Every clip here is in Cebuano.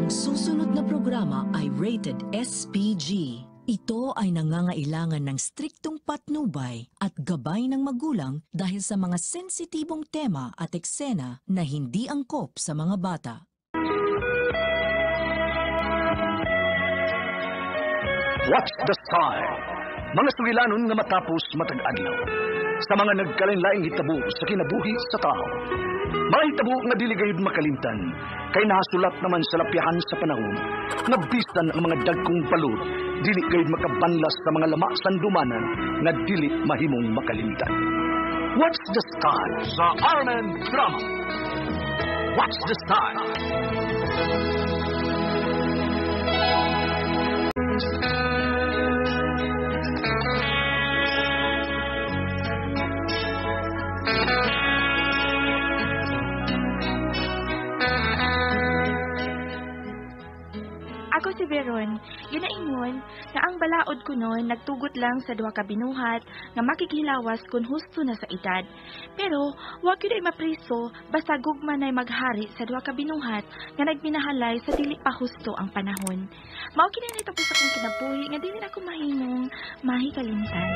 Ang susunod na programa ay rated SPG. Ito ay nangangailangan ng striktong patnubay at gabay ng magulang dahil sa mga sensitibong tema at eksena na hindi angkop sa mga bata. What's the Style? Mga sugilanon nga matapos matag adlaw. Sa mga nagkalain-laing hitabo sa kinabuhi sa tao. Mga hitabo nga dili gayud makalimtan, kay nahasulat naman sa lapyahan sa panahon, nga bisan ang mga dagkong balod, dili gayud makabanlas sa mga lama sandumanan nga dili mahimong makalimtan. What's the Style? Sa RMN Drama. What's the Style? Ako si Veron, ginaingon na ang balaod ko noon nagtugot lang sa duha ka binuhat nga makikhilawas kun husto na sa edad. Pero wa gyud ay mapriso basta gugma na'y maghari sa duha ka binuhat nga nagminahalay sa dili pa husto ang panahon. Mao kini ni tapos akong kinabuhi nga dili na ko mahimong mahikalimtan.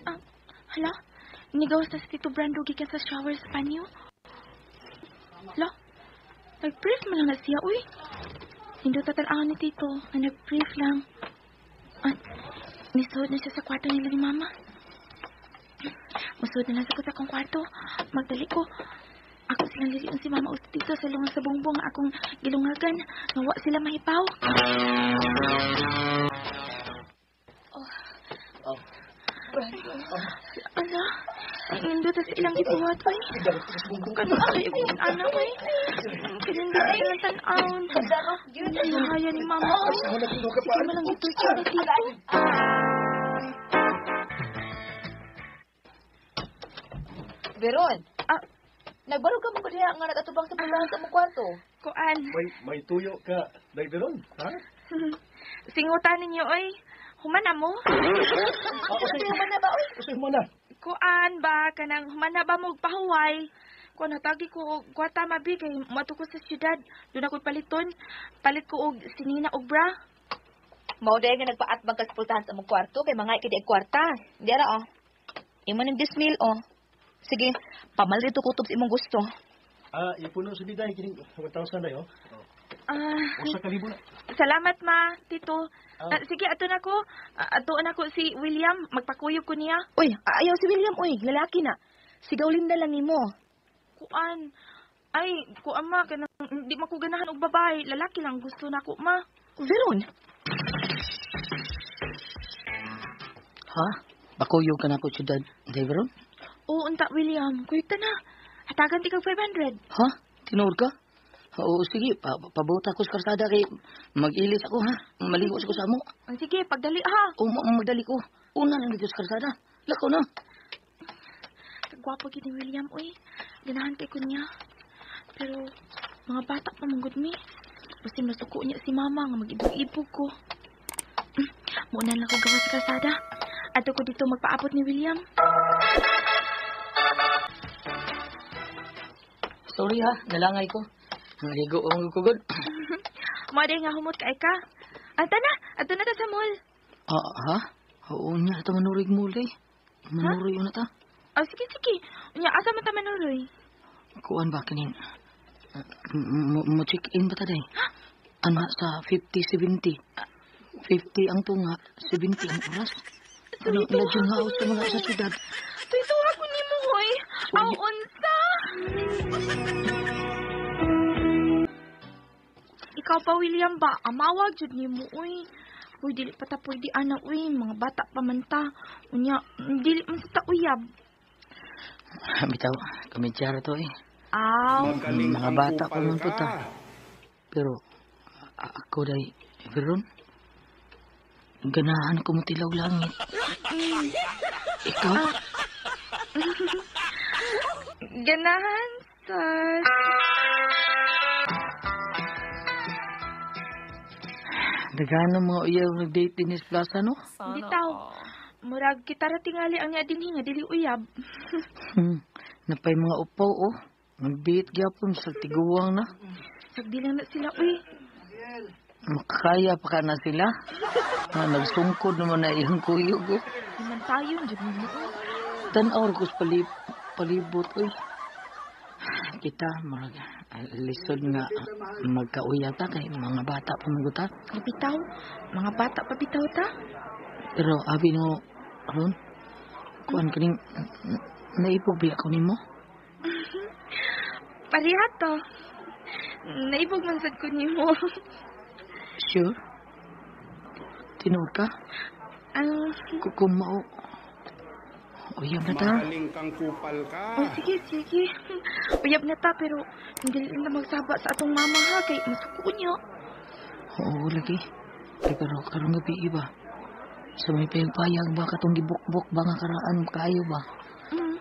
Ah, hala, nigawas na si Tito Brando gikan sa shower sa banyo. Hala, nag-brief man lang na siya, uy. Hindi tatan-awan ni Tito na nag-brief lang. Ah, nisuod na siya sa kwarto nila ni Mama. Musuod na lang sa akong kwarto. Magdali ko. Ako silang liliun si Mama o si Tito sa lungan sa bongbong akong gilungagan. Nga wa sila mahipaw. Oh. Ala, nindot sa ilang gibuhat, uy. Kano ay yung anak, uy. Kinindot sa ilang tan-awon. Nahaya ni Mama, uy. Sige mo lang ito siya ni Tito. Veron, Ah. nagbarog ka mo ko diha nga nagatubang sa pulahan sa mong kwarto. Kuan, May tuyo ka, Day Veron, ha? singutan ninyo, oy. Humana mo. Human na ba, oy? Usay mo na. Kuan ba, kanang humana ba mo pahuway? Kuan hatagi ko og kwarta mabi kay moadto ko sa syudad. Doon ako paliton. Palit ko og sinina og bra. Mao day nga nagpaatbang ka sa pultahan sa mong kwarto kay mga ikidi og kwarta. Di ara oh. Imo ning 10,000 oh. Sige, pamalrito kutob sa imong gusto. Ah, ipuno sa biday kining 1,000 na yo. Ah, Usa ka libo na. salamat ma, Tito. Ah. Ah, sige, ato na ko. Ato na ko si William. Magpakuyog ko niya. Uy, ayaw si William, uy, lalaki na. Sigawlin na lang nimo. Kuan. Ay, kuan ma, kanang di makuganahan og babae. Lalaki lang gusto na ko, ma. Veron, Ha? Bakuyog ka na ko syudad, Veron? Oo, unta William. Kuyog ta na. Hatagan ti kag 500. Ha? Tinuod ka? Oo, sige. Pabuta ko sa karsada kay mag-ilis ako, ha? Maligo ko sa amo. Ah, sige, pagdali ha. O, magdali ko. Una lang dito sa karsada. Lako na. Gwapo gid ni William, uy. Ganahan kay ko niya. Pero, mga bata pa manggod mi. Basta masuko niya si mama nga mag-ibog-ibog ko. Muna lang ko gawa sa kalsada. Ato ko dito magpaabot ni William. Sorry ha, nalangay ko. Naligo ang kugod. Mo nga humot kay ka. Ata na, ato na ta sa mall. Ah, ha? Oo niya, ito manurig muli. Manurig na ta. Oh, sige, sige. Unya, asa man ta manuroy? Kuan ba kining? Mo check in ba ta day? Ana sa 50-70. 50 ang tunga, 70 ang oras. Ano, lodging house sa mga sa syudad. Tuito ako ni mo, hoy. Aw, unsa? Ikaw pa, William ba? Amawag jud nimo, uy. Uy, dili pa ta pwede, ana, uy. Mga bata pa man ta. Unya, dili man sa ta uyab. Bitaw, komedyara to eh. Aw, Mga bata pa man po ta. Pero, ako day, Veron, ganahan ko mutilaw langit. Ikaw? Ganahan sa... Daghan ng mga uyaw nag-date din sa plaza, no? Bitaw. Murag kita ra tingali ang niya dinhi nga dili uyab. Napay mga upaw, oh. Nagbiit gyapon sa tiguang na. Sagdi lang na sila, uy. Makakaya pa ka na sila. Nagsungkod naman na iyang kuyog, oh. Iman tayo, dyan mo. Tan-awar ko sa palibot, uy. Kita, marag, lisod nga magkauya ta kay mga bata pa maguta. Bitaw, mga bata pa bitaw ta. Pero abi no, Ron, kuan kaning naibog biya ko nimo? Pareha to. Naibog man sad ko nimo. Sure? Tinuod ka? Kung mao, uyab na ta. Magaling kang kupal ka. Oh, sige, sige. Uyab na ta, pero hindi na magsaba sa atong mama ha, kay masuko niyo. Oo, lagi. Ay, pero karong gabi iba. Sa may payag-payag ba katong gibukbok ba nga karaan kaayo ba? Mm.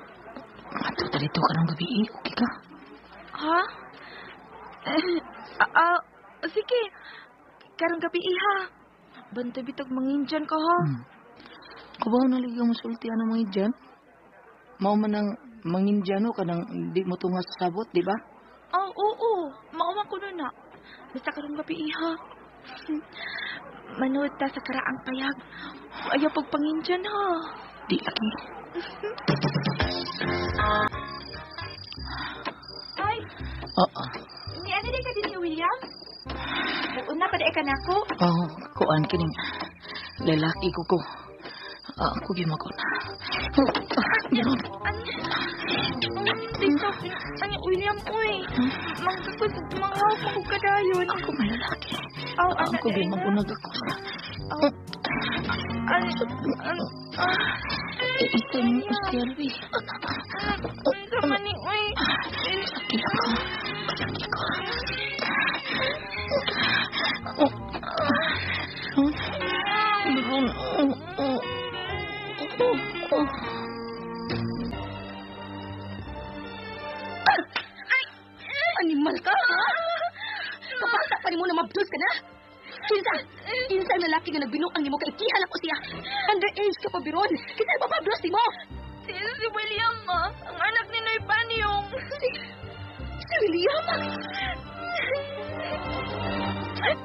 Ato ta dito karong gabi, okay ka? Ha? Sige. Karong gabi ha. Bantay bitog mangindyan ka ha. Hmm. Kubaw na lagi ang masulti ang mga Indian. Mao man ang mangindyano ka nang di mo tunga sa sabot, di ba? Oh, oo. Mao man kuno na. Basta karong gabi ha. Manood ta sa karaang payag. Ayaw pagpangindyan ha. Di lagi. Ay! Oo. Ni ano di ka din ni William? Una pa di ka nako. Oo, kuan kining lalaki ko ko. Ako gimako na. Meron. Ano, William, uy. Manggagod, manghawak ako kadayon. Ako malalaki. Oh, ako gimagunag ako. Ito yung usyarwi. Sama ni, uy. Sakit ako. Sakit ako. Meron. Ay! Animal ka, ha? Kapasa pa ni mo na mabdus ka na? Kinsa? Kinsa ang lalaki nga nagbinuang nimo kay kihala ko siya? Underage ka pa, Biron. Kinsa ang mababdos nimo? Si William, ma. Ang anak ni Noy Panyong. Si William?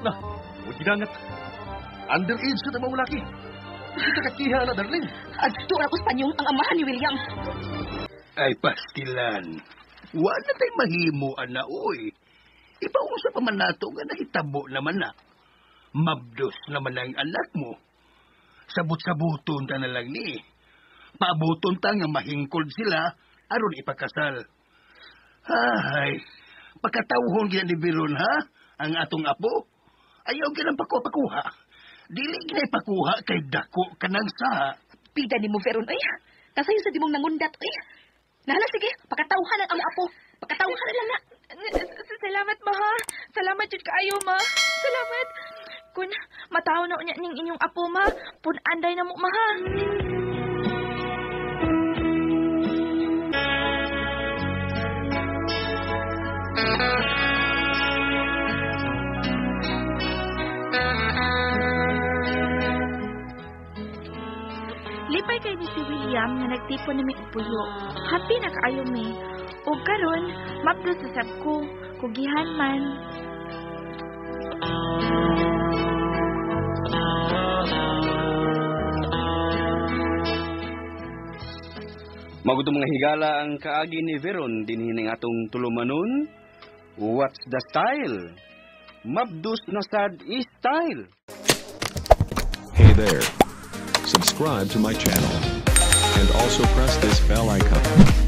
Na, huwag ginangat. Underage ka na mga lalaki. Kita kakiha na, darling. Adto ako sa Panyong ang amahan ni William. Ay, pastilan. Wala tayong mahimo, ana, oy. Ipausa pa man nato nga nahitabo naman na. Mabdos naman ang anak mo. Sabot-sabuton ta na lang ni. Paabuton ta nga mahingkol sila aron ipakasal. Ay, pagkatawhon gina ni Biron, ha? Ang atong apo. Ayaw ginang pakuha-pakuha. Dili ginay pakuha kay dako kanang saha. Pida ni mo, Veron, ay. Kasayo sa di mong nangundat, ay. Nahala, sige, pakatawhan ang among apo. Pakatawhan lang na. Salamat, ma, ha? Salamat jud kaayo, ma. Salamat. Kun mataw na unya ning inyong apo, ma, pun-anday na mo, ma, ha? Lipay kay ni si William nga nagtipon na may upuyo. Happy na kaayo mi. Og karon, mabdo sa sab ko, kugihan man. Magudong mga higala ang kaagi ni Veron dinhi ning atong tulumanon. What's the style? Mabdus na sad is style. Hey there. Subscribe to my channel. And also press this bell icon.